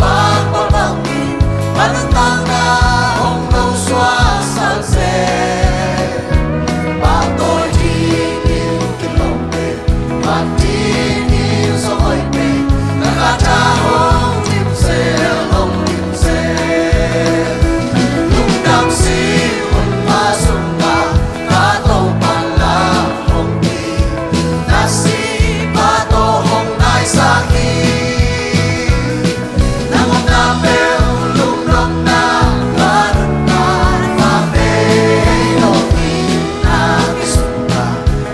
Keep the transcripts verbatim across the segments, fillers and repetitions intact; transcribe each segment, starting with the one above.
pakpal bangin, a nuntakna hong nosuak sak seh. Pahtawi dingin kilawmte, phat dingin zong hoih pen, ka khat ah hong dimzel, hong dimzel. Lungdam sih hun pha sungah, ka Topa lam hong pi, na sih pha tawh hong naisak hi. Nang omna peuh lungdamna, ka nuntakna vang nei lo hi. Na kisungah,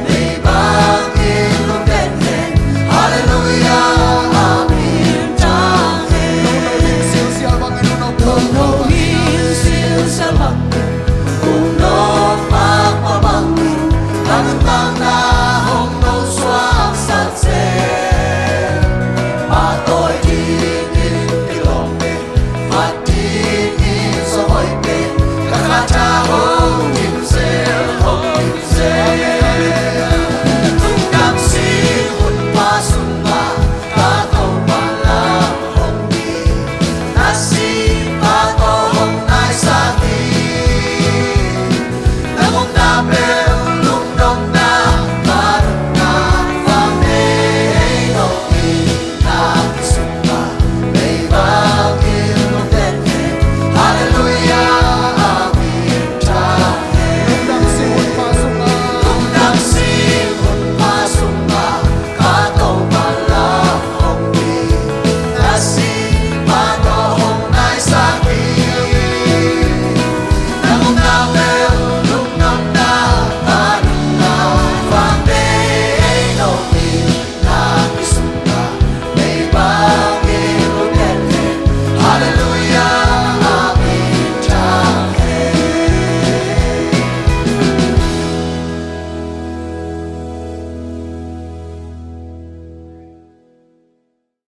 nei bangin lungdam hen. Halleluiah, amen, thang hen. Nono in silsial bangin, nono in silsial bangin, nono pakpal bangin, a nuntakna hong nosuak sak seh. Pahtawi dingin kilawmte, phat dingin zong hoih pen, ka khat ah hong dimzel, hong dimzel. Lungdam sih hun pha sungah, ka Topa lam hong pi, na sih pha tawh hong naisak hi. Nang omna peuh lungdamna, ka nuntakna vang nei lo hi. Na kisungah, nei bangin lungdam hen. Halleluiah, amen, thang hen. Lungdam sih hun pha sungah, lungdam sih hun pha sungah, ka Topa lam hong pi, na sih